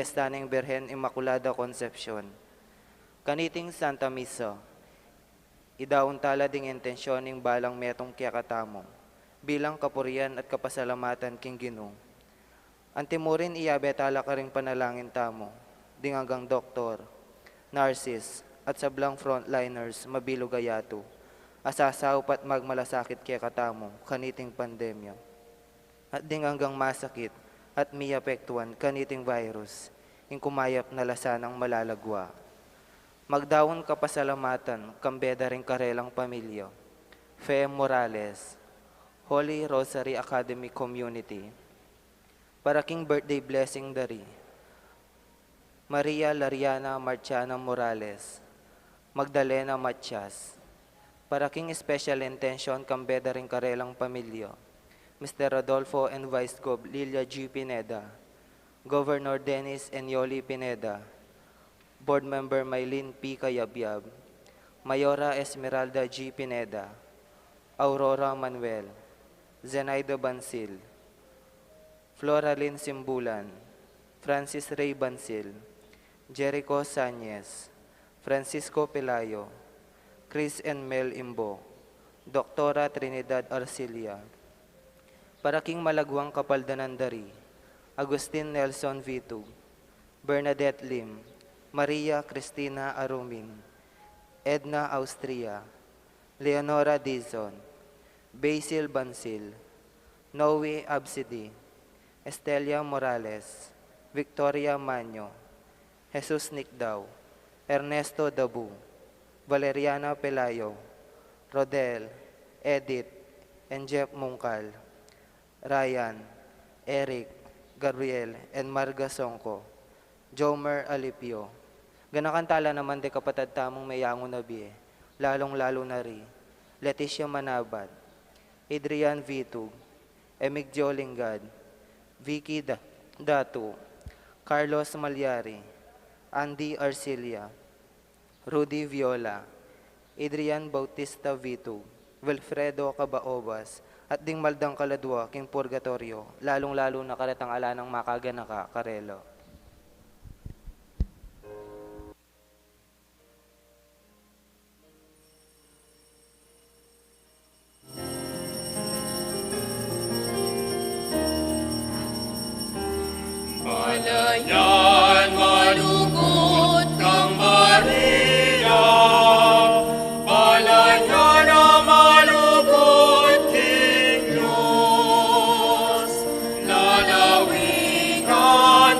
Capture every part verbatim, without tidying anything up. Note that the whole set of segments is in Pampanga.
piyesta ning Birhen Inmakulada Concepcion. Kaniting Santa Misa, idaun tala ding intensyon ning balang metung kekatamu bilang kapurian at kapasalamatan king Ginu. Antimurin iyabe tala karing panalangin tamu ding anggang doktor, nurses, at sablang frontliners mabilug a yatu a sasaup at magmalasakit kekatamu kaniting pandemya, at ding anggang masakit at miapektuan kaniting virus, ing kumayap na la sanang malagwa. Magdaun kapasalamatan kambe da ring karelang pamilya, Fe Morales, Holy Rosary Academy Community, para king birthday blessing da ri Maria Lariana Marciana Morales, Magdalena Matias, para king special intention kambe da ring karelang pamilya, Mister Rodolfo and Vice Gov Lilia G Pineda, Governor Dennis and Yoli Pineda, Board Member Mylene P Cayabyab, Mayora Esmeralda G Pineda, Aurora Manuel, Zenaida Bansil, Floralyn Simbulan, Francis Ray Bansil, Jericho Sañez, Francisco Pelayo, Chris and Mel Imbo, Doktora Trinidad Arcilia, para king malagwang kapaldanan da ri Agustin Nelson Vitug, Bernadette Lim, Maria Cristina Arumin, Edna Austria, Leonora Dizon, Basil Bansil, Noe Absidi, Estelia Morales, Victoria Maño, Jesus Nicdao, Ernesto Dabu, Valeriana Pelayo, Rodel, Edith, and Jeff Mungkal, Ryan, Eric, Gabriel, and Marga Songco, Jomer Alipio. Ganakan tala naman de kapatad tamung meyangu na bie, lalung-lalu na ri Leticia Manabat, Adrian Vitug, Emigdio Lingad, Vicky Da-, Datu, Carlos Malyari, Andy Arcilia, Rudy Viola, Adrian Bautista Vitug, Wilfredo Cabaobas, at ding maldang kaladua king purgatoryo, lalung-lalu na karetang ala nang makaganaka karela. Balayan malugud kang Maria, balayan a malugud king Dios, lalawigan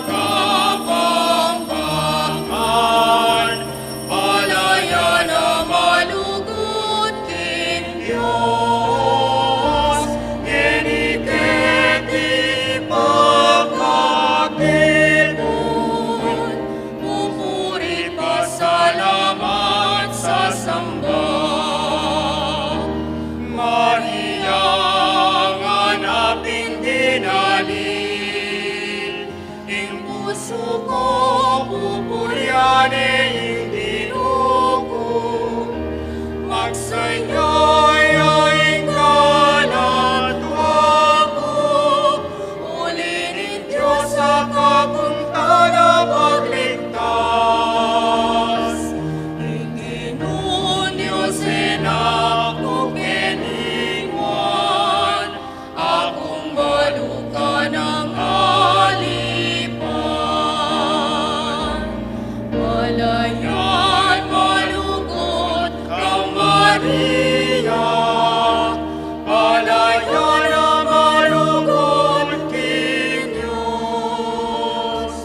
Kapampangan, balayan a malugud king Dios, ngeni keti pakatipun, pupuri, pasalamat, sasamba. Maria, ngana pin dinali, ing pusu ku pupurian ne ing Ginu ku, magsaya ya ing kaladua ku, uli ning Dios a kaku ning tagapagligtas. Ing Ginung Dios e na ku keni man, aku balu ka nang alipan. Balayan malugud kang Maria, balayan a malugud king Dios,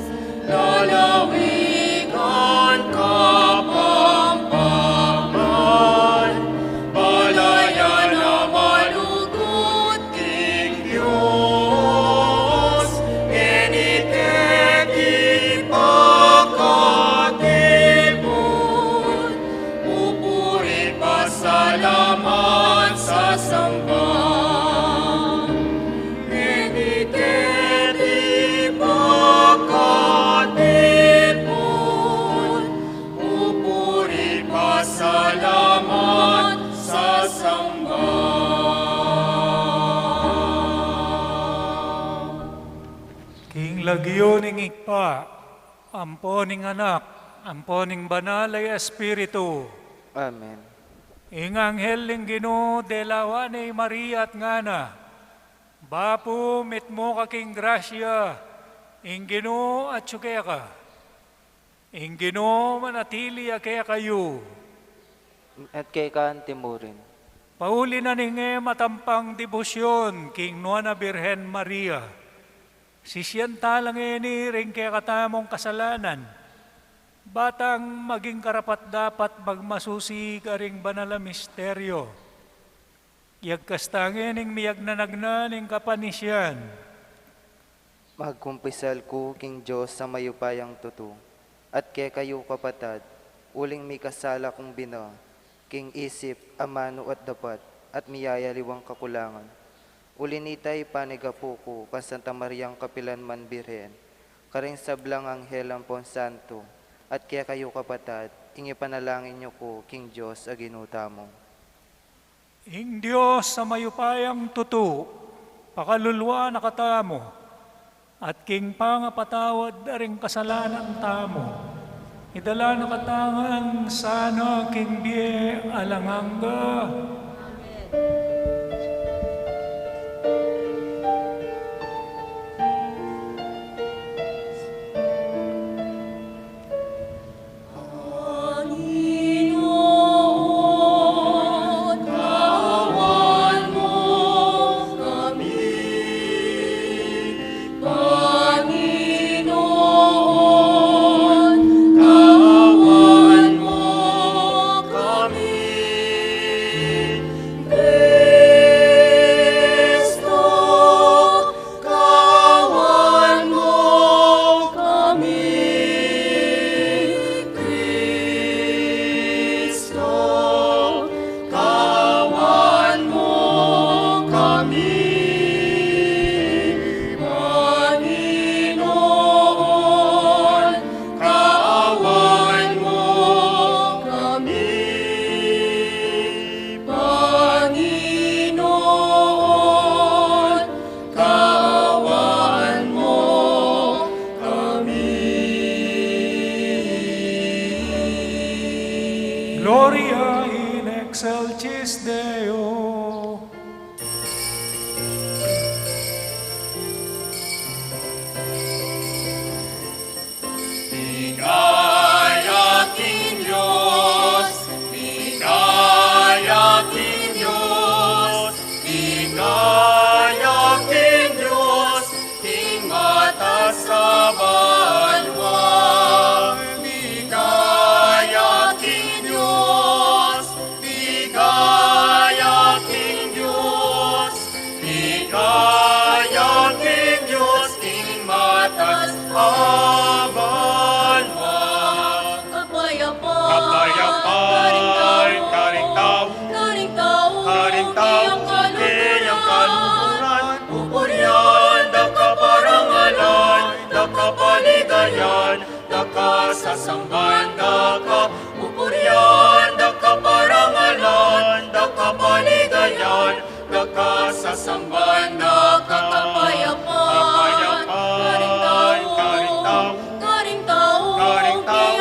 lalawigan Kapampangan, balayan a malugud king Dios, ngeni keti pakatipun, pupuri, pasalamat, sasamba. Ngeni keti pakatipun, pupuri, pasalamat, sasamba. King lagyu ning Ibpa, Ampo ning Anak, ampo ning Banal a Espiritu. Amen. Ing anghel ning Ginu delawan ne i Maria at ngana, Bapu, mitmu ka king grasya, ing Ginu atyu keka. Ing Ginu manatili ya kekayu. At keka antimurin. Pauli na ning e matampang debosyon king Nuan a Birhen Maria, sisian tala ngeni ring kekatamung kasalanan, ba tang maging karapat-dapat magmasusi karing banal a misteryo. Iyagkas ta ngening miyagnanagna ning kapanisian. Magkumpisal ku king Dios a mayupayang tutu, at kekayu kapatad, uling mikasala kung bina, king isip, amanu at dapat, at miyayaliwang kakulangan. Uli nita ipanigapu ku kang Santa Mariang kapilan man Birhen, karing sablang anghel ampon santo, at kekayu kapatad, ing ipanalangin yu ku king Dios a Ginu tamu. Ing Dios a mayupayang tutu, pakaluluan na katamu, at king pangapatawad da ring kasalanan tamu, idala na katamu ngan sana king bie alang angga. Panginoon, kawan mo kami. Panginoon, kawan mo kami. Kristo, kawan mo kami, Kristo, kawan mo kami. Panginoon, kawan mo kami. Panginoon, kawan mo kami. Gloria in excelsis Deo. Ligaya king Dios, ligaya king Dios, ligaya king Dios, king matas a banua. Ligaya king Dios, ligaya king Dios, ligaya king Dios, king matas a banua. Kapayapaan, kapayapaan karing tau, karing tau, karing tau, karing tau keyang kaluguran. Pupurian da ka, parangalan da ka, paligayan da ka, sasamban da ka. Pupurian da ka, parangalan da ka, paligayan da ka, sasamban da ka. Kapayapaan, kapayapaan karing tau, karing tau, karing tau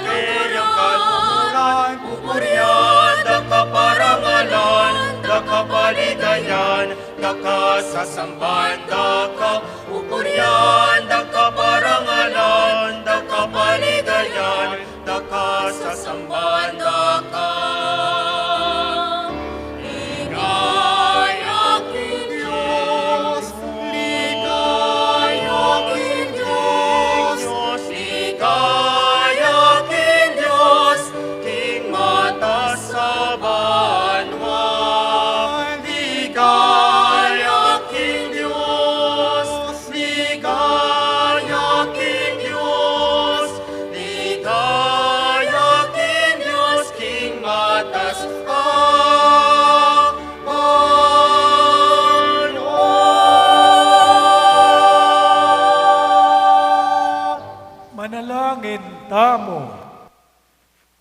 keyang kaluguran. Pupurian da ka, parangalan da ka, paligayan da ka, sasamban da ka. Pupurian da ka, parangalan da ka, paligayan da ka, sasamban da ka. Ligaya king Dios, ligaya king Dios, ligaya king Dios, king matas a banua. Ligaya king Dios, ligaya king Dios, ligaya king Dios, king matas a banua. Manalangin tamu.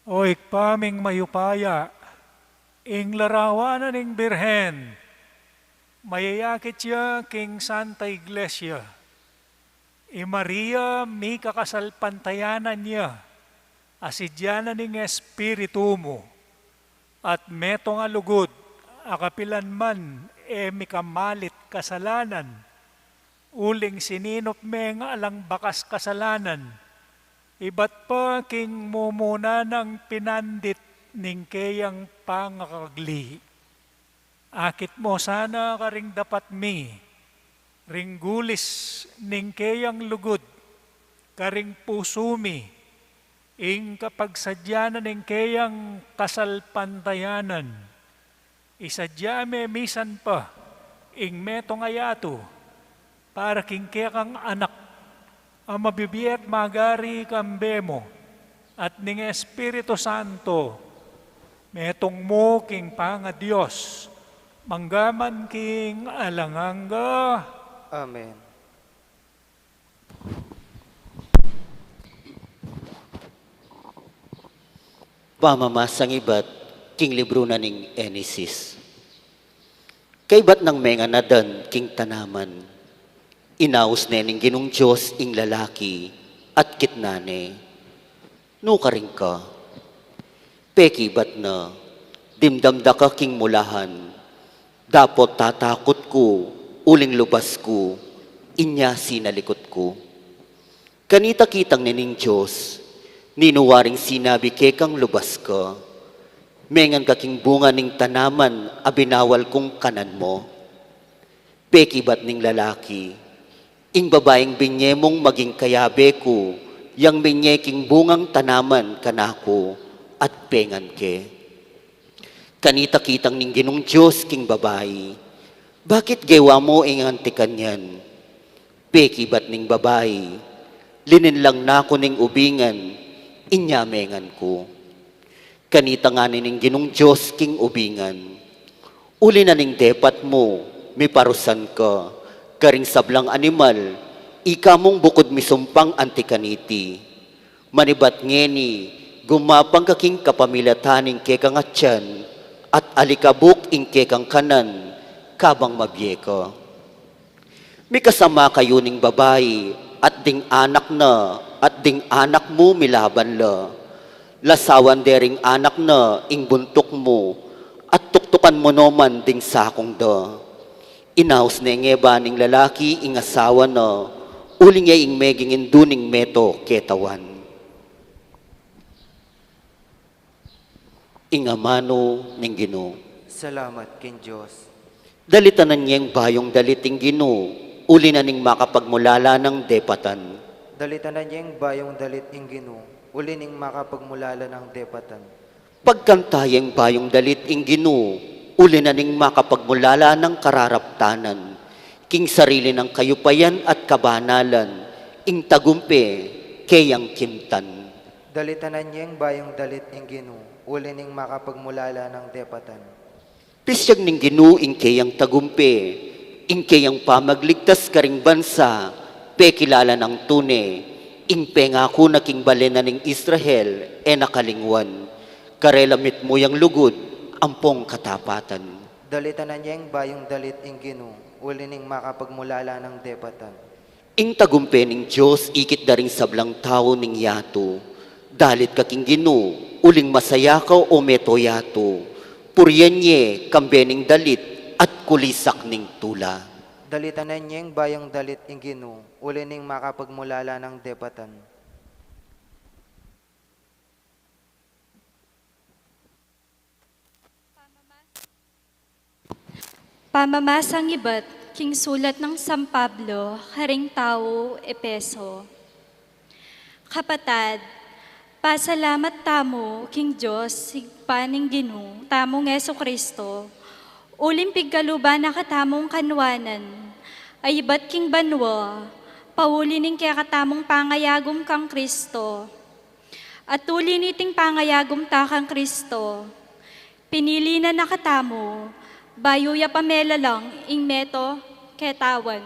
O Ibpa ming mayupaya, ing larawan na ning Birhen, mayayakit ya king Santa Iglesia. I Maria, mikakasalpantayanan ya, asidyanan ning Espiritu mu, at metung a lugud a kapilan man e mikamalit kasalanan, uling sininup me ngan alang bakas kasalanan, ibat pa king mumuna nang pinandit ning keyang pangakagli. Akit mu sana karing dapat mi, ring gulis ning keyang lugud, karing pusu mi, ing kapagsadyanan ning keyang kasalpantayanan. Isadya me misan pa ing metung a yatu, para king kekang anak, a mabibie at magari kambe mu, at ning Espiritu Santo, metung mu king pangaDios, mangga man king alang angga. Amen. Pamamasang ibat king libru na ning Henesis. Kaibat nang mengan Adan king tanaman, inaus ne ning Ginung Dios ing lalaki at kitnan ne, "Nu karin ka?" Pekibat na, "Dimdam da ka king mulahan, dapot tatakut ku, uling lubas ku, inya sinalikut ku." Kanita kitang ne ning Dios, "Ninu waring sinabi kekang lubas ka? Mengan ka king bunga ning tanaman a binawal kung kanan mu?" Pekibat ning lalaki, "Ing babaing binye mung maging kayabe ku, yang menye king bungang tanaman kanaku, at pengan ke." Kanita kitang ning Ginung Dios king babai, "Bakit gewa mu ing anti kanyan?" Pekibat ning babai, "Lininlang na ku ning ubingan, inya mengan ku." Kanita ngeni ning Ginung Dios king ubingan, "Uli na ning depat mu, miparusan ka karing sablang animal, ika mung bukud misumpang anti kaniti. Manibat ngeni, gumapang ka king kapamilatan ning kekang atian, at alikabuk ing kekang kanan, kabang mabie ka." Mikasama kayu ning babai, at ding anak na, at ding anak mu milaban la. Lasawan de ring anak na ing buntuk mu, at tuktukan mu no man ding sakung da. Inaus ne ngeni ba ning lalaki ing asawa na, uling ya ing meging indu ning meto ketawan? Ing amanu ning Ginu. Salamat king Dios. Dalitanan yeng bayung dalit ing Ginu, uli na ning makapagmulala nang depatan. Dalitanan yeng bayung dalit ing Ginu, uli ning makapagmulala nang depatan. Pagkanta yeng bayung dalit ing Ginu, uli na ning makapagmulala nang kararaptanan. King sarili nang kayupayan at kabanalan, ing tagumpe keyang kimtan. Dalitanan yeng bayung dalit ing Ginu, uli ning makapagmulala nang depatan. Pisyag ning Ginu ing keyang tagumpe, ing keyang pamagligtas karing bansa, pekilala nang tune, ing pengaku na king balen na ning Israel, e na kalingwan, karela mitmu yang lugud ampong katapatan. Dalitanan yeng bayung dalit ing Ginu, uli ning makapagmulala nang depatan. Ing tagumpe ning Dios ikit da ring sablang tau ning yatu. Dalit ka king Ginu, uling masaya ka o meto yatu. Purian ye kambe ning dalit at kulisak ning tula. Dalitanan yeng bayung dalit ing Ginu, uli ning makapagmulala nang depatan. Pamamasang ibat king sulat nang San Pablo karing tau Efeso. Kapatad, pasalamat tamu king Dios, Ibpa ning Ginu tamung Jesu-Cristo, uling pigkaluban na katamung kanwanan a ibat king banua, pauli ning kekatamung pangayagum kang Cristo. At uli niting pangayagum ta kang Cristo, pinili na na katamu, bayu ya pa melalang ing meto ketawan,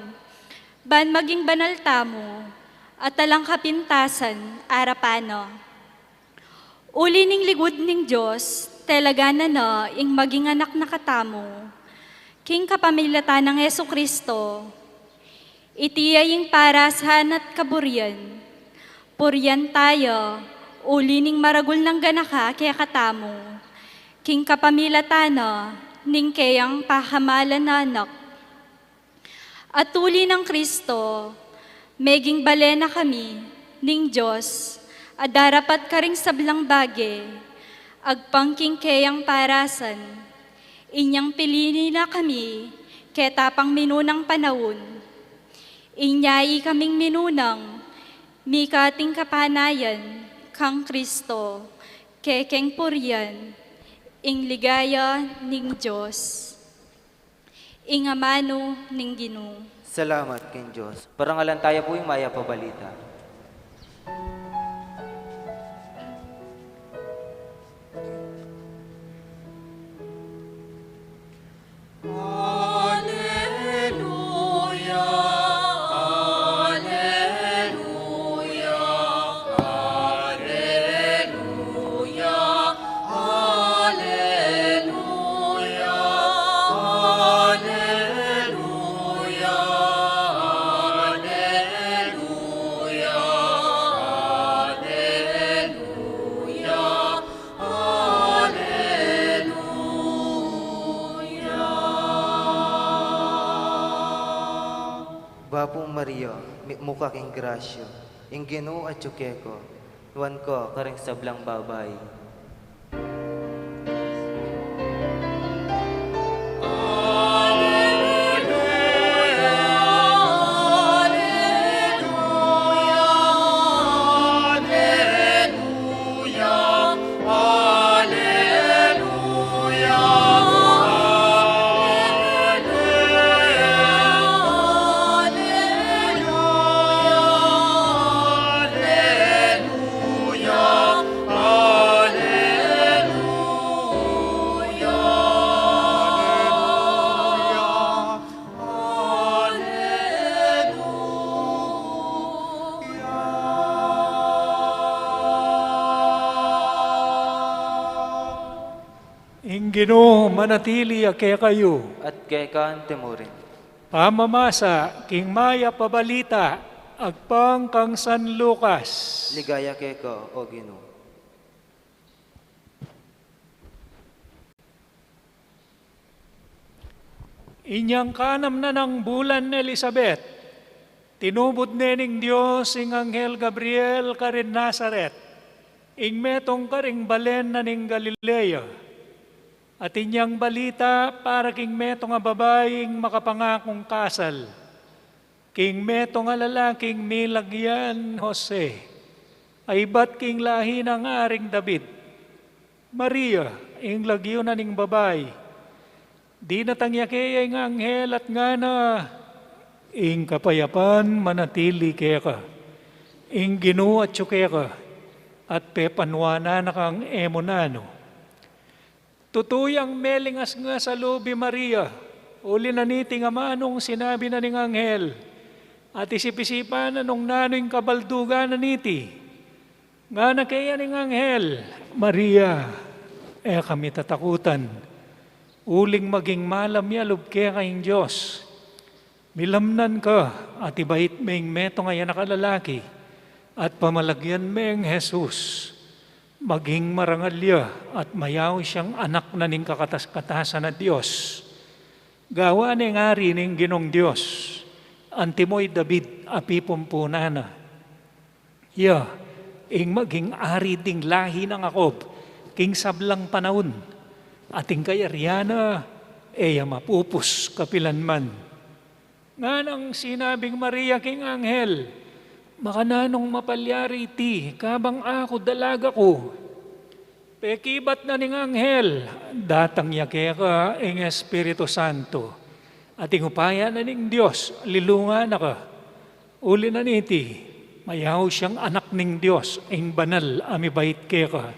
ban maging banal tamu, at alang kapintasan arapan na. Uli ning ligud ning Dios, telaganan na ing maging anak na katamu, king kapamilatan nang Jesu-Cristo. Iti ya ing parasan at kaburian. Purian taya, uli ning maragul nang ganaka kekatamu, king kapamilatan na ning keyang pakamalan a Anak. At uli nang Kristo, meging balen na kami ning Dios, a darapat karing sablang bage, agpang king keyang parasan. Inyang pinili na kami keta pang minunang panaun. Inya ikaming minunang mika ating kapanayan kang Kristo, kekeng purian ing ligaya ning Dios. Ing amanu ning Ginu. Salamat king Dios. Parangalan taya pu ing mayap a balita. Alleluia, alleluia, alleluia, alleluia, alleluia, alleluia, alleluia. Alleluia. Bapu Maria, mitmu ka king grasya, ing Ginu atyu keka, nuan ka karing sablang babai. Ing Ginu manatili ya kekayu. At keka mu rin. Pamamasa king mayap a balita agpang kang San Lucas. Ligaya keka, O Ginu. Inyang kanam na nang bulan Elisabet, tinubud ne ning Dios ing anghel Gabriel karin Nazaret, ing metung karing balen na ning Galilea. At inyang balita para king metung a babai ing makapangakung kasal, king metung a lalaking milagyan Jose, a ibat king lahi nang Aring David. Maria ing lagyu na ning babai. Dinatang ya keya ing anghel at ngana, ing kapayapan manatili keka. Ing Ginu atyu keka, at pepanuanan na kang e mu nanu. Tutu yang melingas ngas a lub i Maria, uli na niti ing amanung sinabi na ning anghel, at isip-isipan na nung nanu ing kabaldugan na niti. Ngana keya ning anghel, Maria, e ka mitatakutan, uling maging malam ya lub keka ing Dios. Milamnan ka, at ibait me ing metung a anak a lalaki, at pamalagyan meng Jesus. Maging marangal ya, at mayaus yang anak na ning kakatas-katasan a Dios. Gawan neng ari ning Ginung Dios, antimo i David a pipumpunan na. Iya ing maging ari ding lahi nang Jacob king sablang panaun, at ing kayarian na e ya mapupus kapilan man. Nganang sinabing Maria king anghel, makananung mapalyari iti, kabang aku dalaga ku? Pekibat na ning anghel, datang ya keka ing Espiritu Santo, at ing upaya na ning Dios lilungan na ka. Uli na niti, mayaus yang anak ning Dios, ing banal a mibait keka.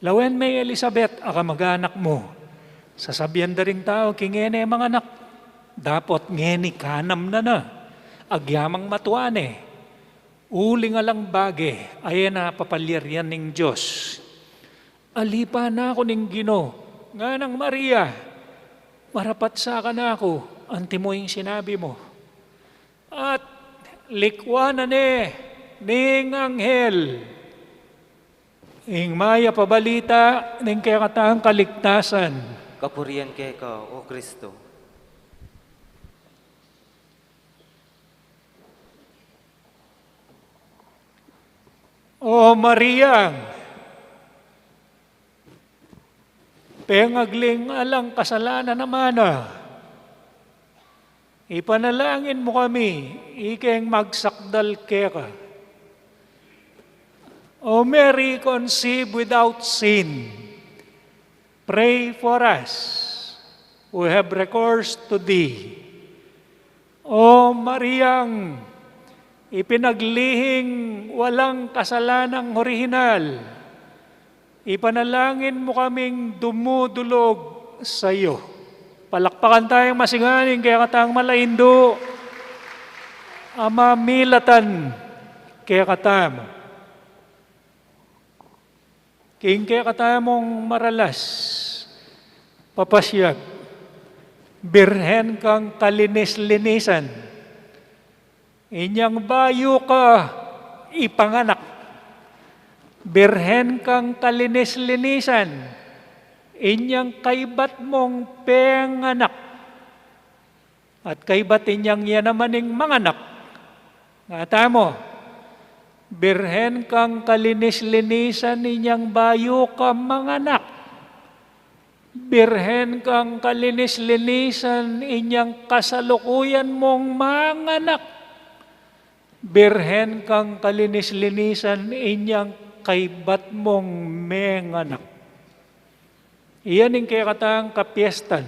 Lawen me i Elisabet a kamag-anak mu. Sasabian da ring tau king e ne manganak, dapot ngeni kanam na na, agyamang matua ne. Uling alang bage a e na papalyarian ning Dios. Alipan na ku ning Ginu, nganang Maria, marapat sa kanaku, antimo ing sinabi mu. At likuan na ne ning anghel ing mayap a balita ning kekatang kaligtasan. Kapurian keka, O Kristo. O Maria, pengagling alang kasalanan a mana, ipanalangin mu kami ikeng magsakdal keka. O Mary conceived without sin, pray for us who have recourse to thee. O Mariang ipinaglihing walang kasalanang orihinal, ipanalangin mu kaming dumudulog sa iyo. Palakpakan tayang masinganing kekatang mala Indu a mamilatan kekatamu. King kekatamung maralas, papasyag, Birhen kang kalinis-linisan, inyang bayu ka ipanganak. Birhen kang kalinis-linisan, inyang kaybat mung penganak. At kaybat inyang ya naman ing manganak. Nga tamu, Birhen kang kalinis-linisan, inyang bayu ka manganak. Birhen kang kalinis-linisan, inyang kasalukuyan mung manganak. Birhen kang kalinis-linisan, inyang kaybat mung menganak. Iyan ing kekatang kapiestan,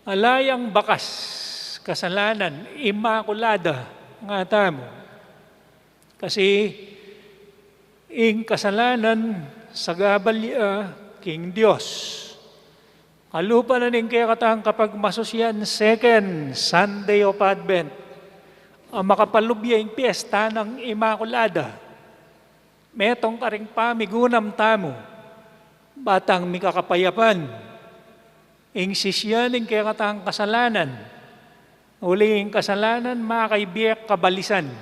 ala yang bakas kasalanan, Imakulada nga tamu. Kasi ing kasalanan sagabal ya king Dios. Kalupa na ning kekatang kapagmasusian, second Sunday of Advent, a makapalub ya ing piesta nang Imakulada. Metung karing pamigunam tamu, ba tang mikakapayapan ing sisian ing kekatang kasalanan, uling ing kasalanan makaibiye kabalisan.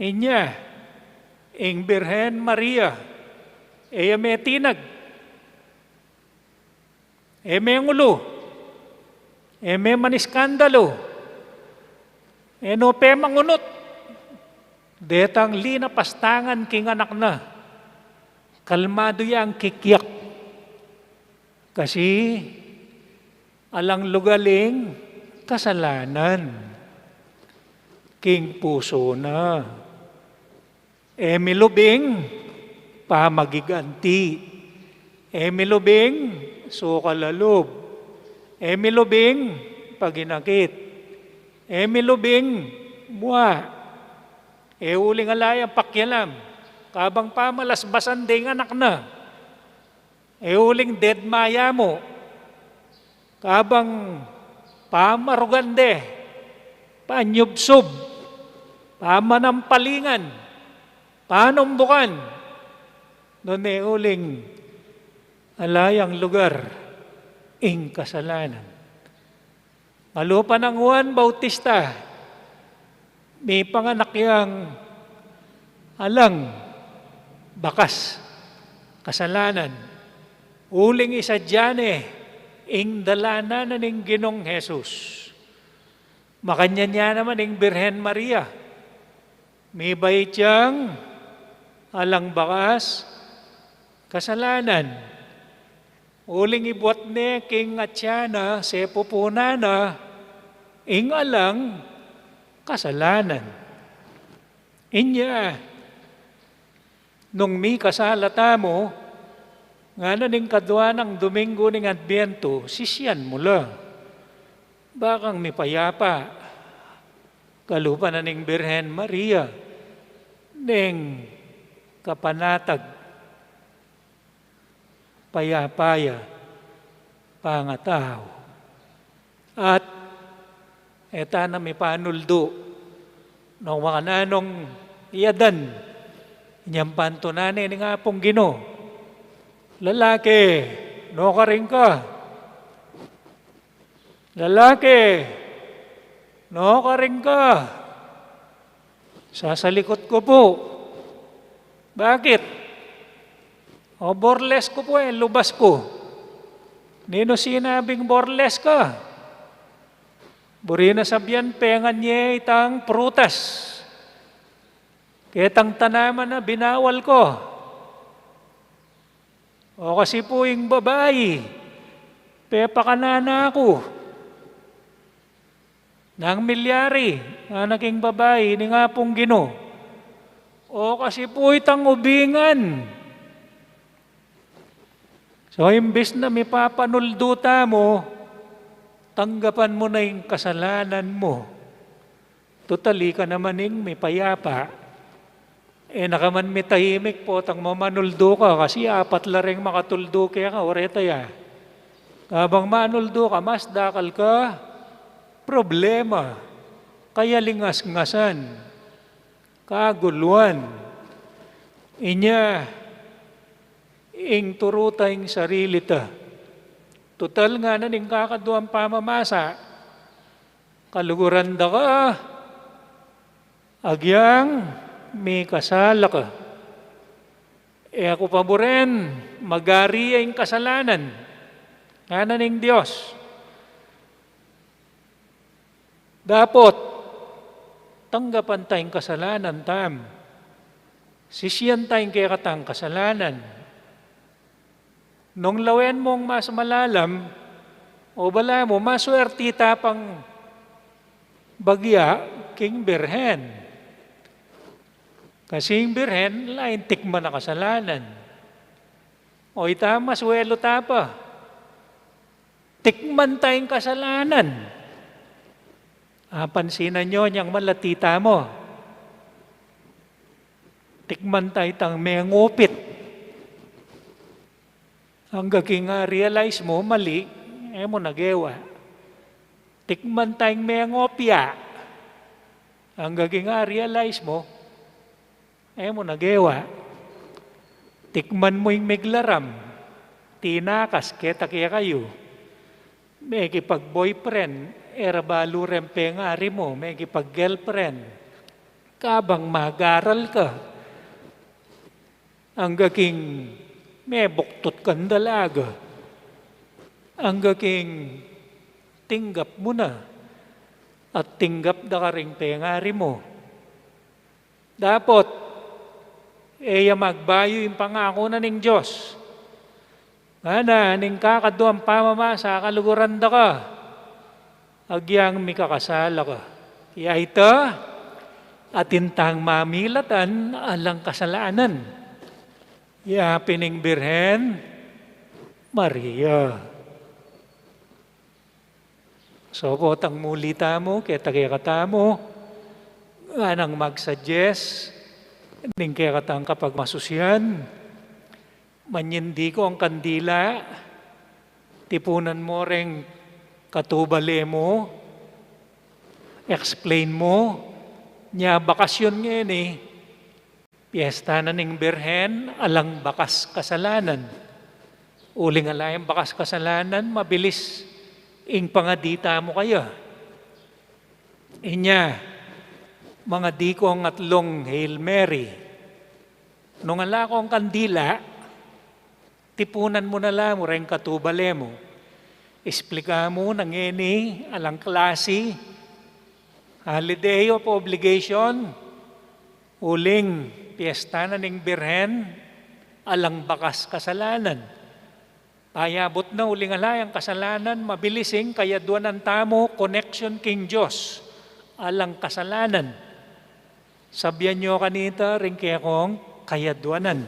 Inya, ing Birhen Maria, e ya metinag, e mengulu, e meman iskandalu, e no pemangunut detang linapastangan king anak na. Kalmadu yang kikyak. Kasi alang lugal ing kasalanan king pusu na. E milub ing pamagiganti. E milub ing sukal a lub. E milub ing paginakit. E milub ing mua. E uling ala yang pakialam kabang pamalasbasan de ing anak na. E uling dedma ya mu kabang pamarugan de, panyubsub, pamanampalingan, panumbukan, nune uling ala yang lugar ing kasalanan. Kalupa nang Juan Bautista, mipanganak yang alang bakas kasalanan, uling isadya ne ing dalanan na ning Ginung Jesus. Makanyan ya naman ing Birhen Maria, mibait yang alang bakas kasalanan. Uling ibuat ne king atyan na, sepupunan na, ing alang kasalanan. Inya, nung mikasala tamu, ngana ning kadua nang Domingo ning Adbientu, sisian mu la. Ba kang mipayapa, kalupa na ning Birhen Maria, ning kapanatag, payapa ya, pangatau. At e ta na mipanuldu nung makananung i Adan, inyang pantunan ne ning Apung Ginu, Lalaki, nukarin ka? Lalaki, No, karing ka. Sasalikut ku pu. Bakit? O, burles ku pu e, lubas ku. Ninu sinabing burles ka? Buri na sabian pengan ye itang prutas. Ketang tanaman a binawal ku. O kasi pu ing babai, pepakanan na ku. Nang milyari, ngana king babai, ning Apung Ginu. O kasi pu itang ubingan. So, imbis na mipapanuldu tamu, tanggapan mu na ing kasalanan mu. Tutal ika naman ing mipayapa. E na ka man mitahimik potang mamanuldu ka, kasi apat la reng makatuldu keka, o reta ya. Kabang manuldu ka, mas dakal ka problema, kayalingasngasan, kaguluan. Inya, ing turu ta ing sarili ta. Tutal ngana ning kakaduang pamamasa, kaluguran da ka, agyang mikasala ka. E ku pa buren magari ing kasalanan, ngana ning Dios. Dapot, tanggapan ta ing kasalanan tam. Sisian ta ing kekatang kasalanan. Nung lawen mung mas malalam, o balamu, maswerti ta pang bagya king Birhen. Kasi ing Birhen, lain tikman a kasalanan. O ita, maswelu ta pa. Tikman ta ing kasalanan. Apansinan yu, nyang malati tamu. Tikman ta itang mengupit. Angga king a-realize mu, mali, e mu na gewa. Tikman ta ing mengopya. Angga king a-realize mu, e mu na gewa. Tikman mu ing miglaram, tinakas, keta kekayu. Mekipag-boyfriend, e ra balu reng pengari mu, mekipag-girlfriend. Kabang mag-aral ka, angga king mebuktut kang dalaga, angga king tinggap mu na at tinggap da karing pengari mu. Dapot, e ya magbayu ing pangaku na ning Dios. Ngana ning kakaduang pamamasa, kaluguran da ka, agyang mikakasala ka. Ya ita, atin tang mamilatan alang kasalanan. Ya pin ing Birhen Maria. So, potang muli tamu, keta kekatamu, nganang mag-suggest ning kekatang kapagmasusian, manyindi kong kandila, tipunan mu reng katubale mu, explain mu, nya bakasyun ngeni, piesta na ning Birhen, alang bakas kasalanan. Uling ala yang bakas kasalanan, mabilis ing pangadi tamu kaya. Inya, mangadi kong atlung Hail Mary. Nung ala kong kandila, tipunan mu na la mu reng katubale mu. Explika mu na ngeni alang klasi, holiday of obligation, uling piesta na ning Birhen, alang bakas kasalanan. Payabut na, uling ala yang kasalanan, mabilis ing kayaduanan tamu, connection king Dios, alang kasalanan. Sabian yu kanita ring kekong kayaduanan.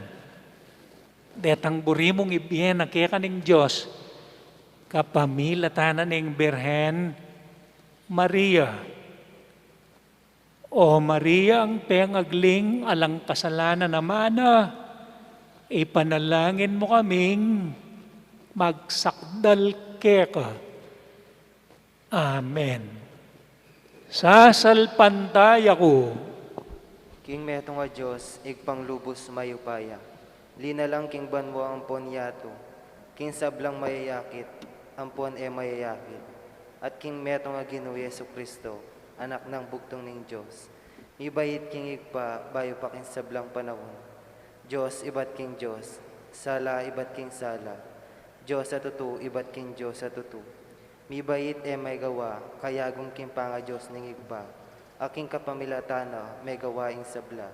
Detang buri mung ibie na keka ning Dios, kapamilatan na ning Birhen Maria. O Maria, a pengagling alang kasalanan a mana, ipanalangin mu kaming magsakdal keka. Amen. Sasalpantaya ku king metung a Dios, Ibpang lubus mayupaya, linalang king banua ampon yatu, king sablang mayayakit ampon e mayayakit, at king metung a Ginu Jesucristo, Anak nang bugtung ning Dios. Mibait king Ibpa, bayu pa king sablang panaun. Dios ibat king Dios, sala ibat king sala, Dios a tutu ibat king Dios a tutu. Mibait e megawa, kayagum king pangaDios ning Ibpa, a king kapamilatan na megawa ing sabla.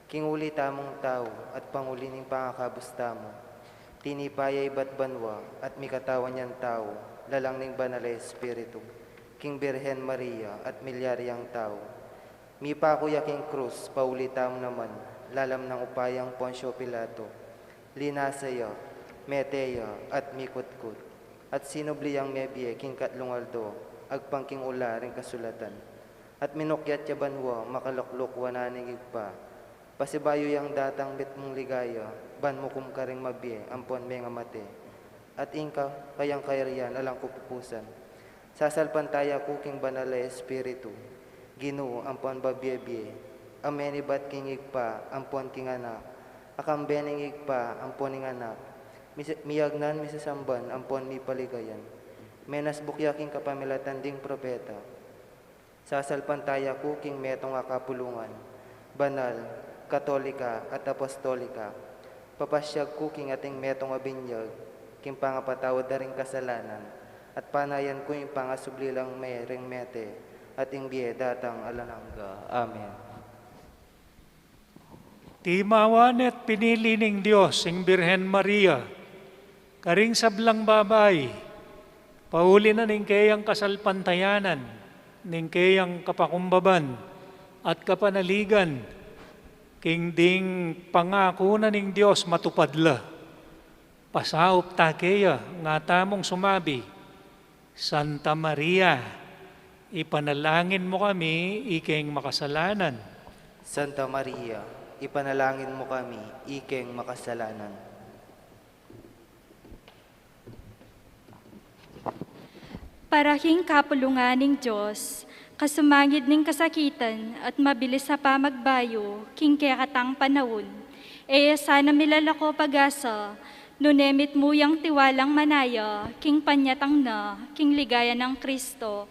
King uli tamung tau at panguli ning pangakabus tamu, tinipa ya ibat banua at mikatawan yang tau, lalang ning Banal a Espiritu, king Birhen Maria at milyari yang tau. Mipaku ya king krus, pauli tamu naman, lalam nang upayang Poncio Pilato. Linasa ya, mete ya, at mikutkut. At sinubli yang mebie king katlung aldo, agpang king ula ring kasulatan. At minukyat ya banua, makalukluk wanan ning Ibpa. Pasibayu yang datang mitmung ligaya, ban mukum karing mabie ampon mengamate. At ing kayang kayarian alang kapupusan. Sasalpantaya ku king Banal a Espiritu, Ginu ampon babie-bie, a menibat king Ibpa ampon king Anak, a kambe ning Ibpa ampon ning Anak, mis-, miyagnan, misasamban ampon mipaligayan. Menasbuk ya king kapamilatan ding propeta. Sasalpantaya ku king metung a kapulungan, banal, katolika, at apostolika. Papasyag ku king ating metung a binyag, king pangapatawad da ring kasalanan, at panayan ku ing pangasubli lang me ring mete, at ing bie datang alang angga. Amen. Timawa ne't pinili ning Dios ing Birhen Maria karing sablang babai, pauli na ning keyang kasalpantayanan, ning keyang kapakumbaban at kapanaligan, king ding pangaku na ning Dios matupad la. Pasaup ta keya, nga tamung sumabi, Santa Maria, ipanalangin mu kami ikeng makasalanan. Santa Maria, ipanalangin mu kami ikeng makasalanan. Para king kapulungan ning Dios, kasumangid ning kasakitan at mabilis a pamagbayu king kekatang panaun, e ya sana milalako pag-asa, nune mitmu yang tiwalang manaya king panyatang na king ligaya nang Kristo,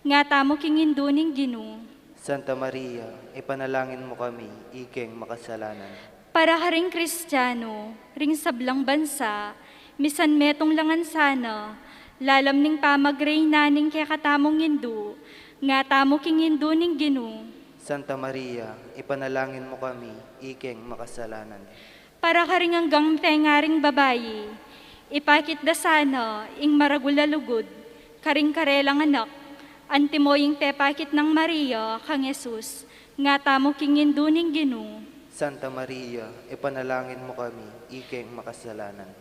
nga tamu king indu ning Ginu. Santa Maria, ipanalangin mu kami ikeng makasalanan. Para karing Kristiano ring sablang bansa, misan metung la ngan sana, lalam ning pamagreyna ning kekatamung indu, nga tamu king indu ning Ginu. Santa Maria, ipanalangin mu kami ikeng makasalanan. Para karing anggang pengaring babai, ipakit da sana ing maragul a lugud karing karelang anak, antimo ing pepakit nang Maria kang Jesus, nga tamu king indu ning Ginu. Santa Maria, ipanalangin mu kami ikeng makasalanan.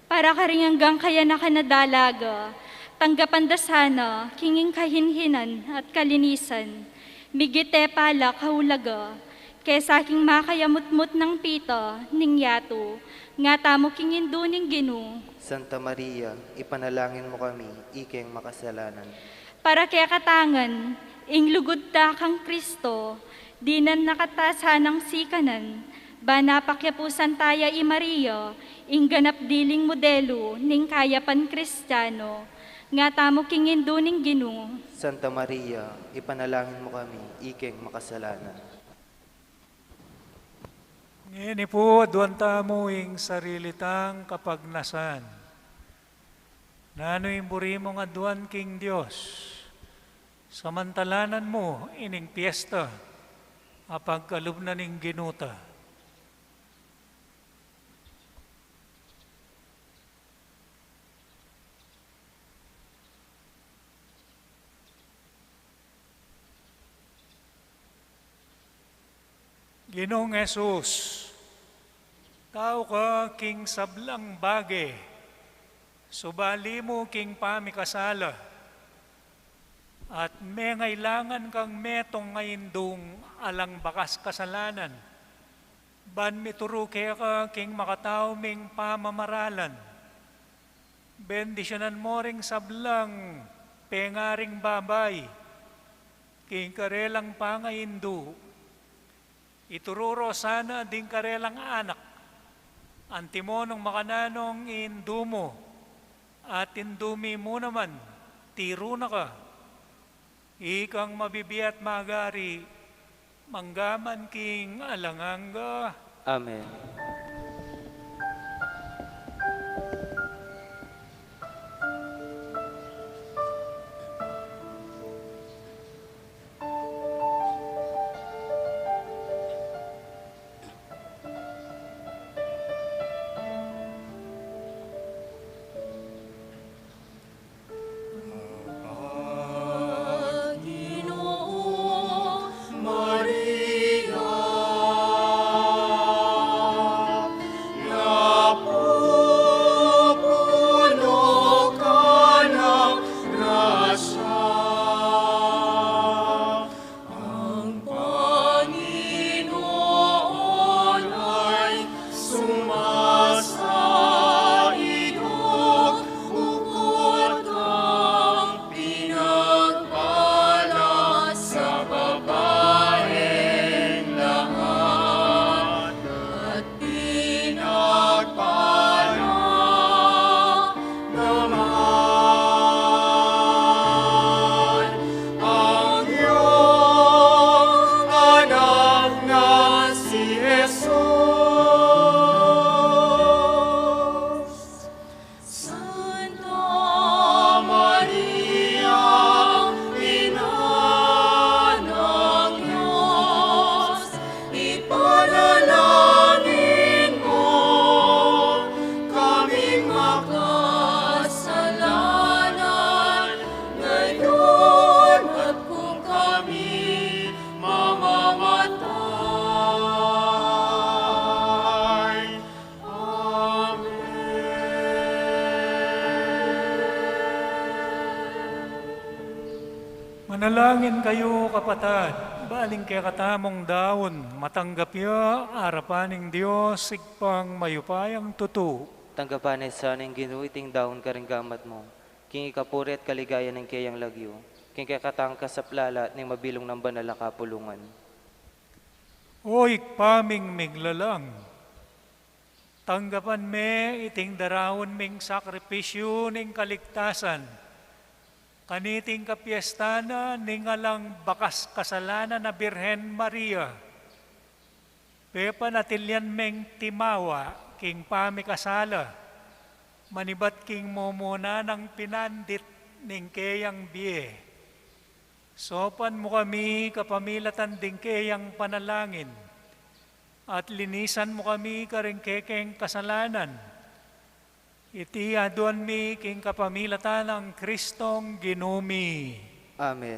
Para karing anggang kayanakan a dalaga, tanggapan da sana king ing kahinhinan at kalinisan, migit e pa la kaulaga, kesa king makayamutmut nang pita ning yatu, nga tamu king indu ning Ginu. Santa Maria, ipanalangin mu kami ikeng makasalanan. Para kekatang ngan, ing lugud ta kang Kristo, dinan na kata sanang sikanan, ban apakyapusan ta ya i Maria, ing ganap diling modelu ning kayapan Kristiano, nga tamu king indu ning Ginu. Santa Maria, ipanalangin mu kami ikeng makasalanan. Ngeni pu, aduan tamu ing sarili tang kapagnasan. Nanu ing buri mung aduan king Dios, samantalanan mu ining piesta a pagkalub na ning Ginu ta. Ginung Jesus, tau ka king sablang bage, subali mu king pamikasala, at mengailangan kang metung a indung alang bakas kasalanan, ban mituru keka king makatau ming pamamaralan. Bendisyunan mo ring sablang pengaring babai king karelang pangaindu. Ituru ro sana ding karelang anak, antimo nung makananu ing indu mu, at indu mi mu naman, tiru na ka. Ikang mabibie at magari, mangga man king alang angga. Amen. Ang Panginoon ay sumasaidok, bukod kang pinagpala sa babaeng lahat, at pinagpala naman ang iyong anak na si Jesus. Santa Maria, Ina ng Diyos, ipanalangin mo kaming makasalanan, ngayon at kung kami mamamatay. Amen. Manalangin kayu, kapatad, ban ing kekatamung daun matanggap ya arapan ning Dios, Ibpang mayupayang tutu. Tanggapan na sa ning Ginu iting daun karing gamat mu, king ikapuri at kaligayan ning keyang lagyu, king kekatang kasaplalan ning mabilug nang banal a kapulungan. O Ibpa ming miglalang, tanggapan me iting daraun ming sakripisyu ning kaligtasan, kaniting kapiestan na ning alang bakas kasalanan a Birhen Maria. Pepanatilyan meng timawa king pamikasala, manibat king mumuna nang pinandit ning keyang bie. Saupan mu kami kapamilatan ding keyang panalangin, at linisan mu kami karing kekeng kasalanan. Iti aduan mi king kapamilatan nang Kristong Ginu mi. Amen.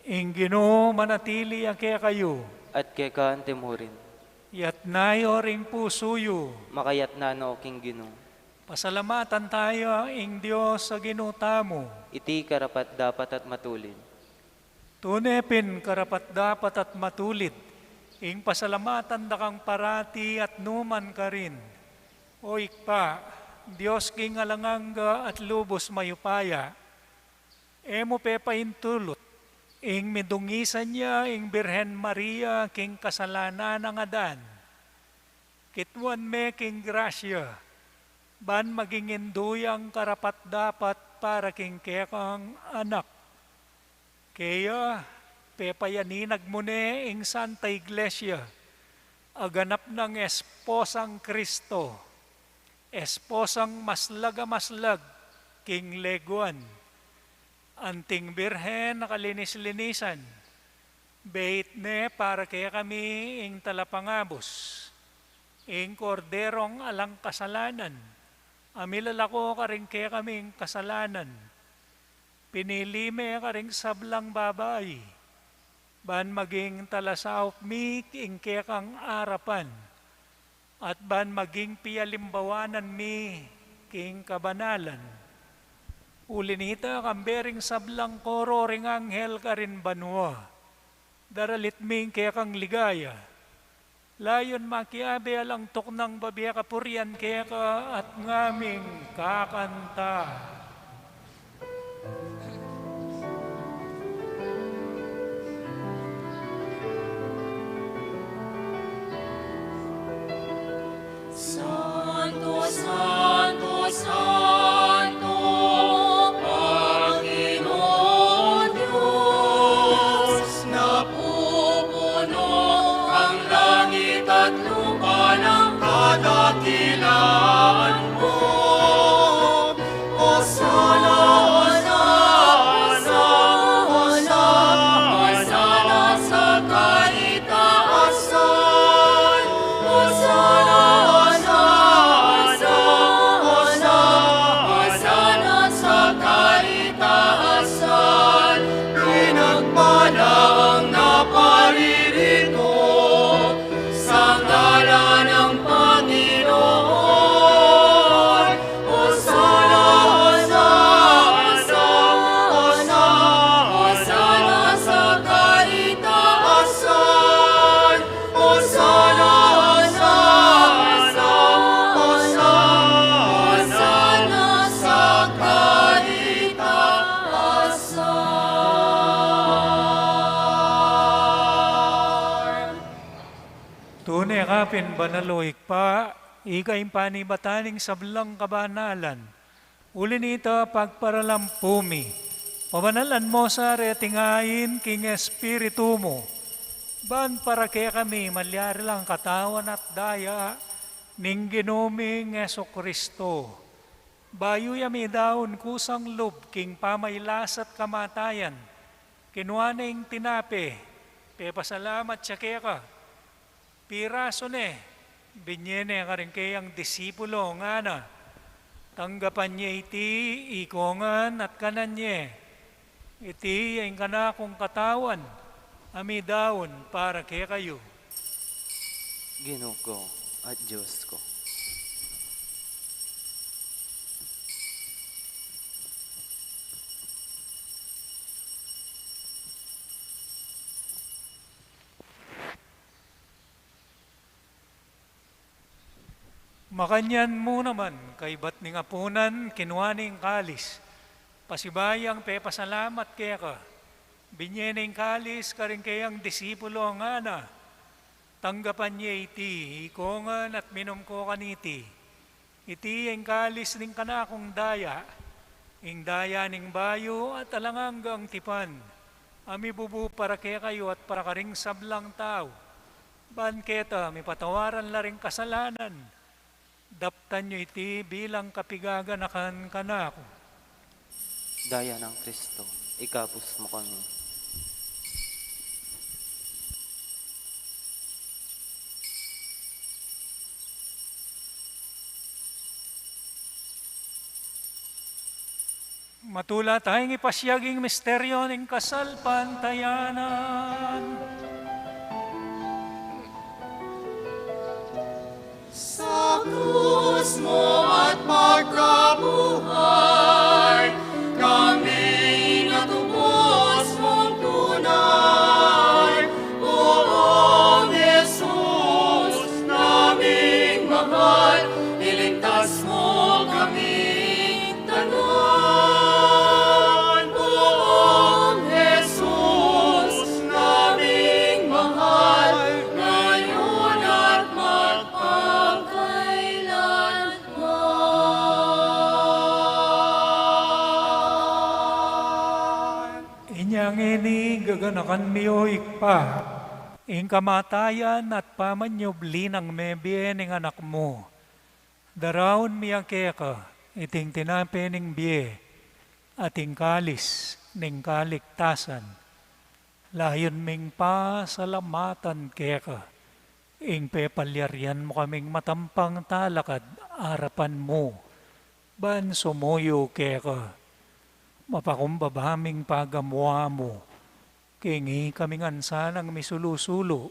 Ing Ginu manatili ya kekayu. At keka antimurin. Yatna yu ring pusu yu. Makayatna no king Ginu. Pasalamatan taya ing Dios a Ginu tamu. Iti karapat-dapat at matulid. Tune pin karapat-dapat at matulid ing pasalamatan da kang parati at nu man karin, O Ibpa, Dios king alang angga at lubus mayupaya. E mu pepaintulut ing midungisan ya ing Birhen Maria king kasalanan nang Adan. Kitwan me king grasya, ban maging indu yang karapat-dapat para king kekang anak. Kaya, pepayaninag mu ne ing Santa Iglesia, a ganap nang esposang Kristo, esposang maslag a maslag king leguan, anting Birhen a kalinis-linisan, beit ne para kekami ing talapangabus, ing Korderong alang kasalanan, a milalako karing kekaming kasalanan. Pinili me karing sablang babai, ban maging talasaup mi king kekang arapan, at ban maging pialimbawanan mi king kabanalan. Uli nita, kambe ring sablang koro ring anghel karin banua, daralit mi ing kekang ligaya. Layun makiabe alang tuknang babie kapurian keka at ngaming kakanta. Santo, santo, santo, Panginoon Diyos. Kapin banal, o Ibpa, ika ing panibatan ning sablang kabanalan. Uli na nita, pagparalampu mi, pabanalan mu sa reting ain king Espiritu mu, ban para kekami malyari lang katawan at daya ning Ginu ming Jesucristo. Bayu ya midaun kusang lub king pamailas at kamatayan, kinua ne ing tinape, pepasalamat ya keka, pirasu ne, binye ne karing keyang disipulo, ngana: Tanggapan ye iti ikongan at kanan ye. Iti ya ing kanakung katawan, a midaun para kekayu. Ginu ku at Dios ku. Makanyan mu naman, kaybat ning apunan, kinua ne ing kalis, pasibayu yang pepasalamat keka, binye ne ing kalis karing keyang disipulo, ngana: Tanggapan ye iti ikongan at minum ko kaniti. Iti ya ing kalis ning kanakung daya, ing daya ning bayu at alang anggang tipan, a mibubu para kekayu at para karing sablang tau. Ban keta mipatawaran la ring kasalanan, daptan yu iti bilang kapigaganakan kanaku. Daya nang Kristo, ikabus mu kami. Matula tayang ipasiag ing misteryo ning kasalpantayanan. Sa krus mu at pagkabuhay, kami natubos mung tunay. Buong Jesus naming mahal, iligtas mo kami. Tanan, Buong Jesus naming mahal, ngayon at magpakailanman. Inya ngeni gaganakan mi, o Ibpa, ing kamatayan at pamanyubli nang mebie ning Anak mu. Daraun mi ya keka iting tinape ning bie at ing kalis ning kaligtasan. Layun ming pasalamatan keka ing pepalyarian mu kaming matampang talakad arapan mu, ban sumuyu keka. Mapakumbaba ming pagamu-amu king ikami ngan sanang misulu-sulu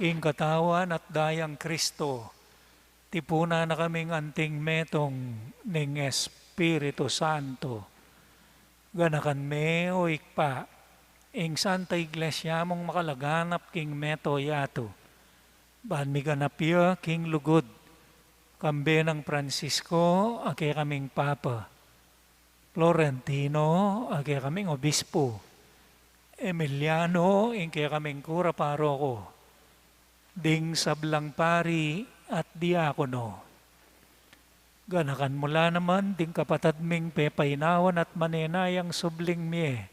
king katawan at dayang Kristo, tipunan na kaming anting metung ning Espiritu Santo. Ganakan me, o Ibpa, ing Santa Iglesia mung makalaganap king mabilug a yatu, ban miganap ya king lugud, kambe nang Francisco a kekaming Papa, Florentino a kekaming Obispo, Emiliano ing kekaming Kura Paroko, ding sablang pari at diakono. Ganakan mu la naman ding kapatad ming pepainawan at manenayang subling mie,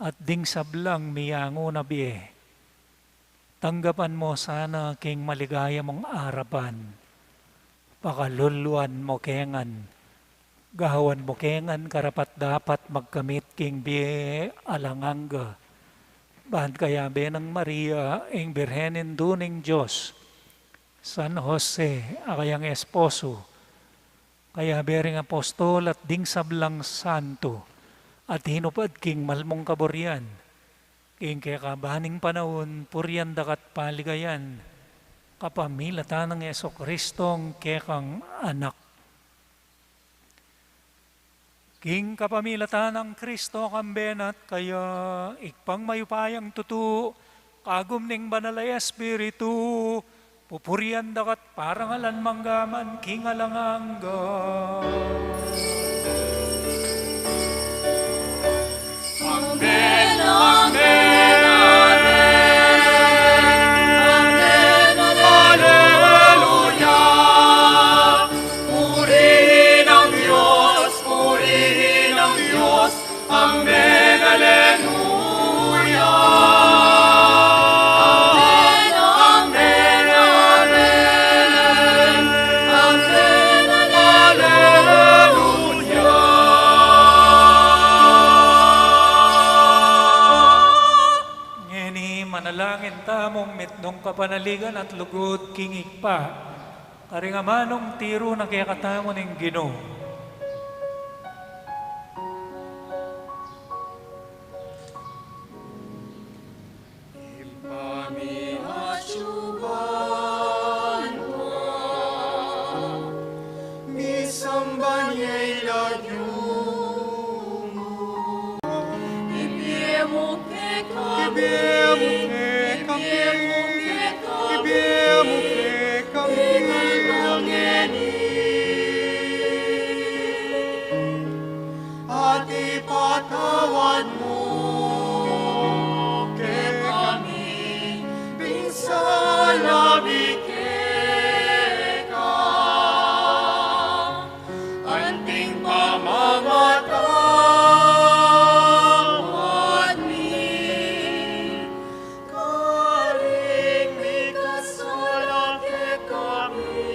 at ding sablang miyangu na bie. Tanggapan mu sana king maligaya mung arapan. Pakaluluan mu ke ngan, gawan mu ke ngan karapat-dapat magkamit king bie alang angga. Ban kayabe nang Maria, ing Birhen Indu ning Dios, San Jose a kayang esposo, kayabe ring apostol at ding sablang santo a tinupad king malmung kaburian, king kekaban ning panaun purian da ka at paligayan, kapamilatan nang Jesucristong kekang Anak. King kapamilatan nang Kristo, kambe na at kaya, Ibpang mayupayang tutu, kagum ning Banal a Espiritu, pupurian da ka at parangalan mangga man king alang angga. Amen, amen, amen. Amen, amen. nung kapanaligan at lugud king Ibpa, karing amanung tiru na kekatamu ning Ginu. Ibpa mi, atiu ka banua, misamban ya ing lagyu mu, ibie mu kekami, ibie mu kekami, ibie mu kekami, ibie mu kekami, ing aldo ngeni. At ipatawad mu kekami ding sala mi keka, anting pamamatawad mi karing mikasala kekami,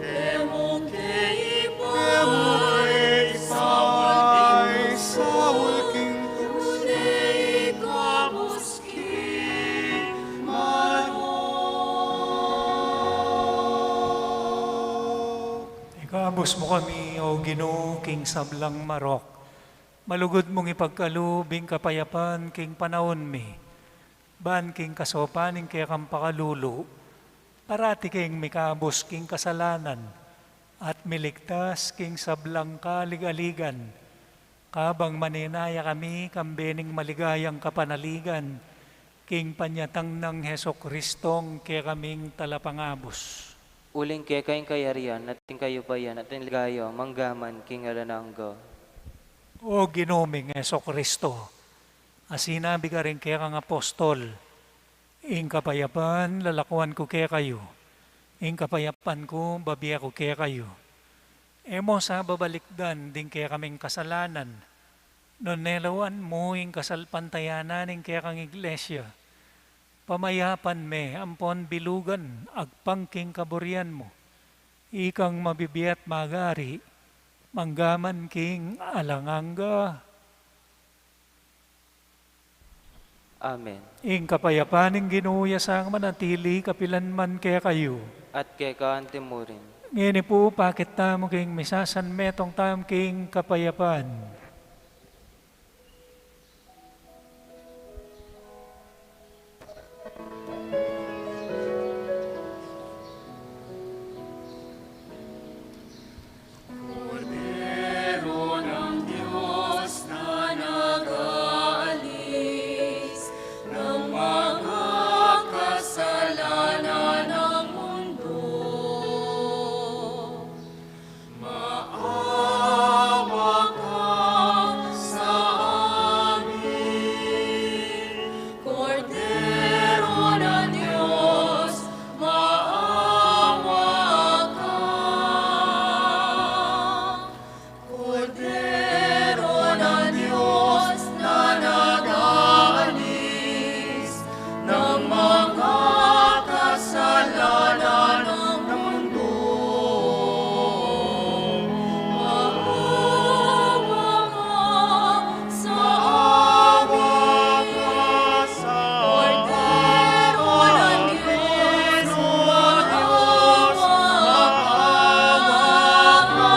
e mu ke ipasaul king lugud, nune ikabus king marok. Ikabus mu kami, O Ginu, king sablang marok. Malugud mung ipagkalub ing kapayapan king panaun mi, ban king kasaupan ning kekang pakalulu, parati keng mikabus king kasalanan, at miligtas king sablang kaligaligan, kabang manenaya kami kambe ning maligayang kapanaligan, king panyatang nang Jesucristong kekaming Talapangabus. Uling keka ing kayarian, at ing kayupayan, at ing ligaya, manggaman king alang angga. O Ginu ming Jesucristo, a sinabi karing kekang apostol, ing kapayapan lalakuan ku kekayu, ing kapayapan ku babie ku kekayu. E mu sa babalikdan ding kekaming kasalanan, nune lawan mu ing kasalpantayanan ning kekang iglesia. Pamayapan me ampon bilugan agpang king kaburian mu. Ikang mabibie at magari, manggaman king alang angga. Amen. Ing kapayapan ning Ginu ya sa manatili kapilan man kekayu. At keka anti mu rin. Ngeni pu, pakit tamu king misasanmetung tamu king kapayapan. Kordero ng Diyos na nag-aalis ng mga kasalanan ng mundo, maawa ka sa amin. Kordero ng Diyos, maawa ka. Kordero ng Diyos na nag-aalis ng mga kasalanan ng mundo. Maawa ka sa amin. Kordero ng Diyos, maawa ka.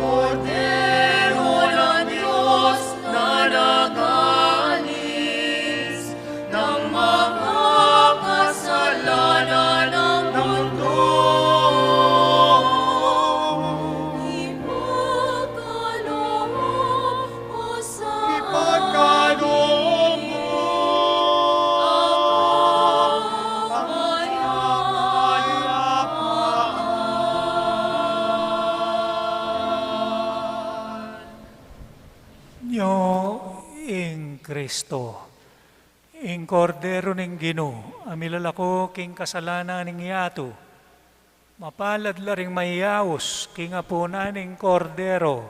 Kordero ng Diyos na nag-aalis ng mga kasalanan ng mundo. Ipagkaloob mo sa amin ang kapayapaan. Nyo ing Kristo, ing Kordero ning Ginu, a milalako king kasalanan ning yatu. Mapalad la ring mayaus king apunan ning Kordero.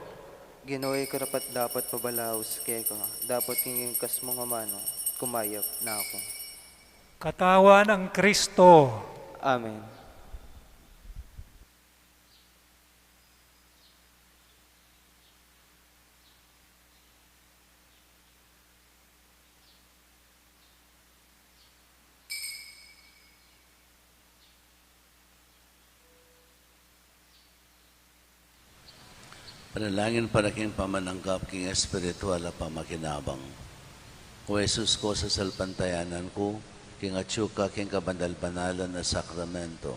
Ginu, e ku karapat-dapat pabalaus keka, dapot king ingkas mung amanu, kumayap na ku. Katawan nang Kristo. Amen. Panalangin para king pamananggap king espiritual a pamakinabang. O Jesus ku, sasalpantayanan ku king atyu ka king kabanal-banalan a sakramento.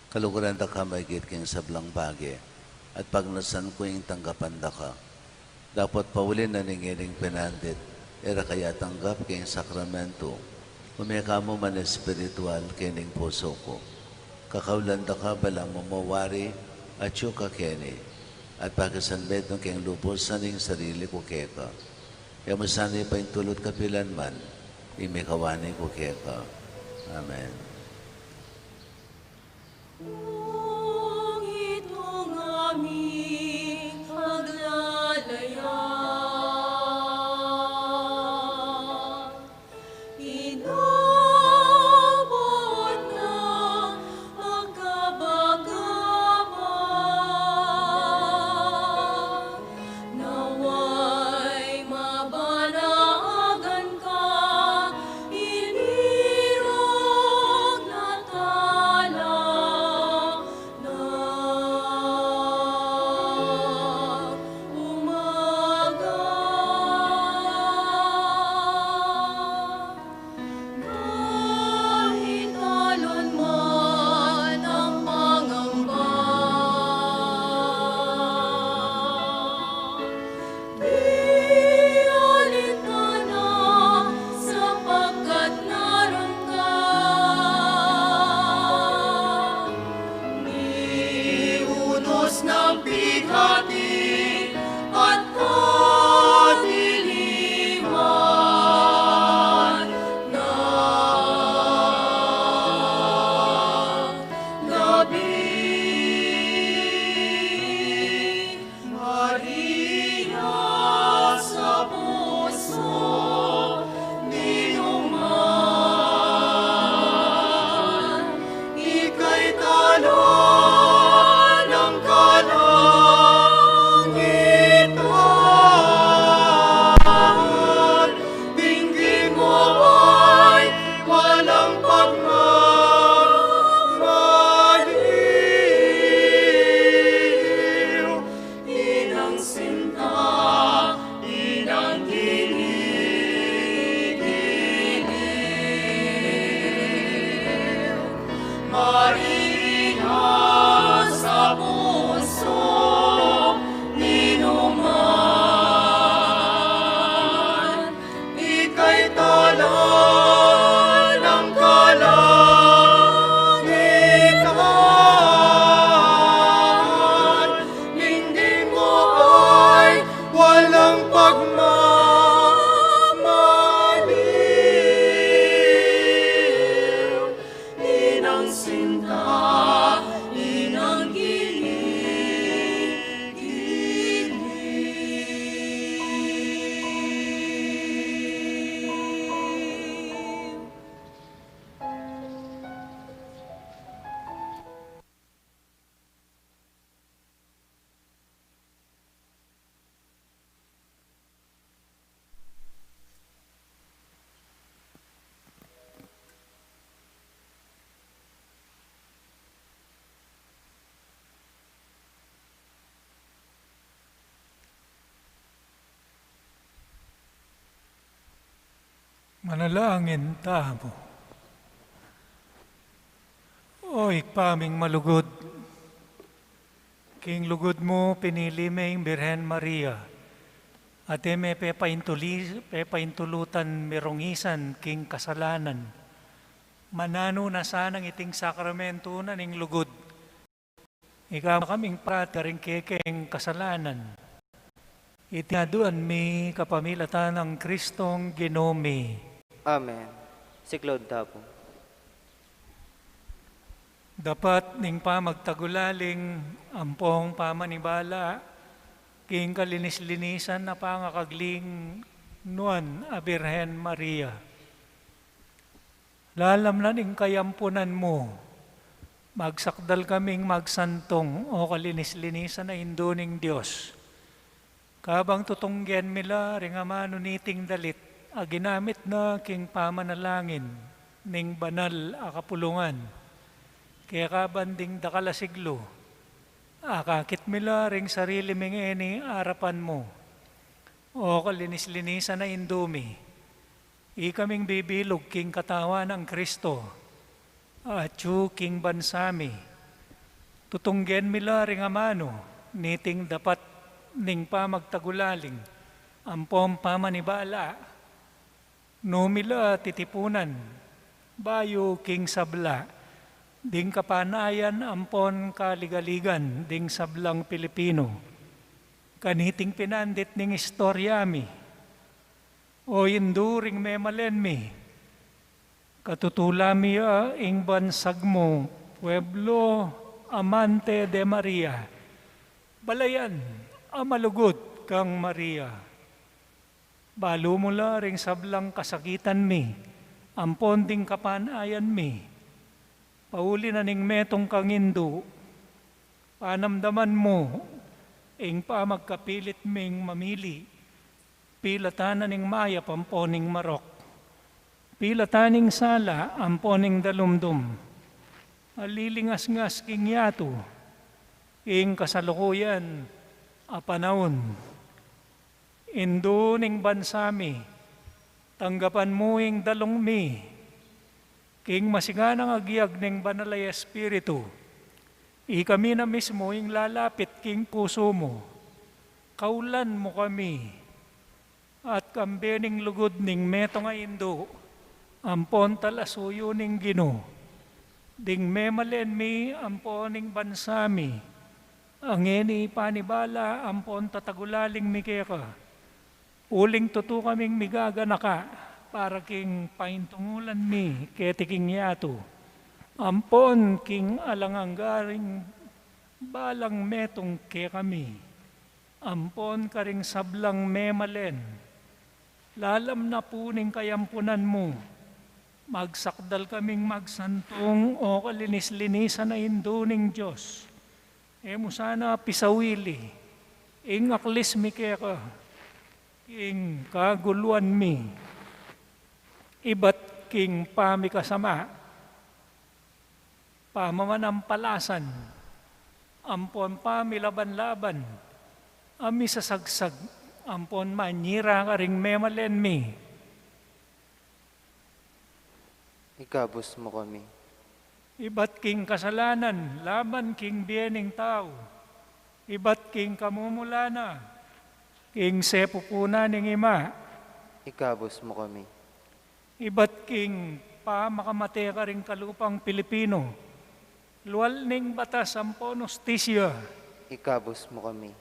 Kaluguran da ka maigit king sablang bage, at pagnasan ku ing tanggapan da ka. Dapot pauli na ning ining pinandit, e ra ka ya tanggap king sakramento, ume ka mu man espiritual king pusu ku. Kakaulan da ka balamu mu wari atyu ka keni, at pakisanmetung king lubus ning sarili ku keka. E mu sana paintulut kapilan man, ing mikawani ku keka. Amen. Nung itung aming paglalaya, inabot na pagkabagaba, naway mabanagan ka, inirog na tala na umaga. Kahit alon man ang pangamba, di alintana, sapagkat narun ka. Ni unos ng bigati at kadiliman ng gabi. Maria sa puso ninuman, ika'y tala ng kalangitan. Dinggin mo ay walang pagmamaliw. Inang sinta, inang ginigiliw, Maria sa puso ninuman. Ika'y tala ng kalangitan, dinggin mo ay walang pagmamaliw. Inang sinta, inang ginigiliw. Manalangin tamu. O Ibpa ming malugud, king lugud mu pinili me ing Birhen Maria, at e me pepaintuli-, pepaintulutan mirungisan king kasalanan. Mananu na sanang iting sakramento na ning lugud, ika mu kaming parati karing kekeng kasalanan. Iti aduan mi kapamilatan nang Kristong Ginu mi. Amen. Siklaud tamu pu. Dapat ning pamagtagulaling ampong pamanibala king kalinis-linisan a pangakagli ning Nuan a Birhen Maria. Lalam na ning kayampunan mu, magsakdal kaming magsantung, o kalinis-linisan a Indu ning Dios. Kabang tutunggen mi la ring amanu niting dalit a ginamit na king pamanalangin ning banal a kapulungan, keka ban ding dakal a siglu, Akakit mi la ring sarili mi ngeni arapan mu, o kalinis-linisan a Indu mi. Ikaming bibilug king katawan nang Kristo, atyu king bansa mi. Tutunggen mi la ring amanu, niting dapat ning pamagtagulaling, ampon pamanibala. Nu mi la titipunan, bayu king sabla, ding kapanayan ampon kaligaligan ding sablang Pilipino. Kaniting pinandit ning istorya mi, o Indu ring memalen mi, katutula mi ya ing bansag mu, pueblo amante de Maria, balayan a malugud kang Maria. Balu mu la ring sablang kasakitan mi, ampon ding kapanayan mi. Pauli na ning metung kang Indu, panamdaman mu ing pamagkapilit ming mamili, pilatan na ning mayap ampon ning marok, pilatan ning sala ampon ning dalumdum, a lilingasngas king yatu, ing kasalukuyan a panaun. Indu ning bansa mi, tanggapan mu ing dalung mi king masiganang agyag ning Banal a Espiritu. Ikami na mismu ing lalapit king pusu mu. Kaulan mu kami, at kambe ning lugud ning metung a Indu, ampon talasuyu ning Ginu, ding memalen mi ampon ning bansa mi, a ngeni panibala ampon tatagulaling mi keka. Uling tutu kaming migaganaka para king paintungulan mi keti king yatu, ampon king alang angga ring balang metung kekami, ampon karing sablang memalen. Lalam na pu ning kayampunan mu, magsakdal kaming magsantung, o kalinis-linisan a Indu ning Dios. E mu sana pisawili ing aklis mi keka king kaguluan mi, ibat king pamikasama, pamamanampalasan, ampon pamilaban-laban a misasagsag ampon manyira karing memalen mi. Ikabus mu kami. Ibat king kasalanan laban king bie ning tau, ibat king kamumulan na king sepupunan ning ima. Ikabus mu kami. Ibat king pamakamate karing kalupang Pilipino, lual ning batas ampon ustisya. Ikabus mu kami.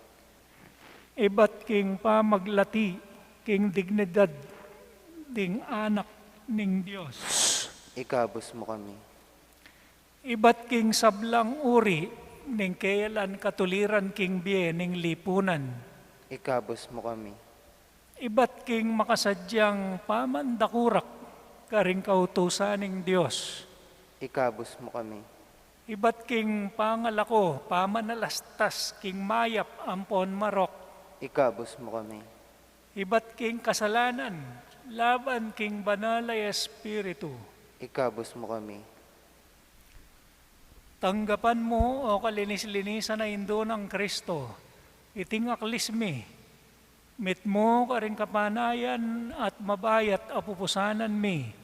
Ibat king pamaglati king dignidad ding anak ning Dios. Ikabus mu kami. Ibat king sablang uri ning keyalan katuliran king bie ning lipunan. Ikabus mu kami. Ibat king makasadyang pamandakurak karing kautusan ning Dios. Ikabus mu kami. Ibat king pangalako, pamanalastas king mayap ampon marok. Ikabus mu kami. Ibat king kasalanan laban king Banal a Espiritu. Ikabus mu kami. Tanggapan mu, o kalinis-linisan a Indu nang Kristo, iting aklis mi, mitmu karing kapanayan at mabayat a pupusanan mi,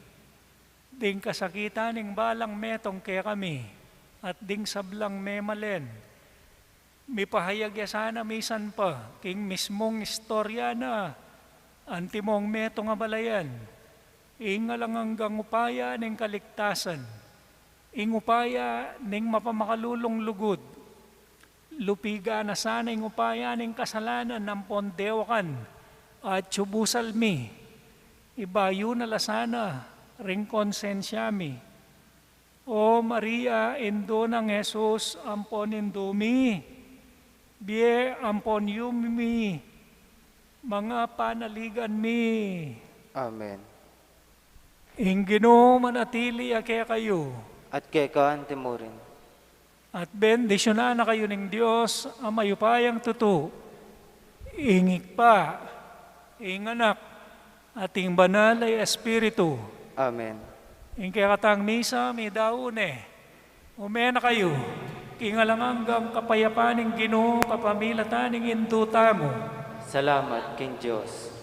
ding kasakitan ning balang metung kekami, at ding sablang memalen. Mipahayag ya sana misan pa king mismung istorya na antimong metung a balayan, ing alang anggang upaya ning kaligtasan, ing upaya ning mapamakalulung lugud. Lupigan na sana ing upaya ning kasalanan ampon dewakan, at subusal mi, ibayu na la sana ring konsensya mi. O Maria, Indu nang Jesus ampon Indu mi, bie ampon yumi mi, manga panaligan mi. Amen. Ing Ginu manatili ya kekayu. At keka antimurin. At bendisyunan na kayu ning Dios a mayupayang tutu, ing Ibpa, ing Anak, at ing Banal a Espiritu. Amen. Ing kekatang misa, midaun ne. Ume na kayu. Ing alang anggang kapayapan ning Ginu kapamilatan ning Indu tamu. Salamat king Dios.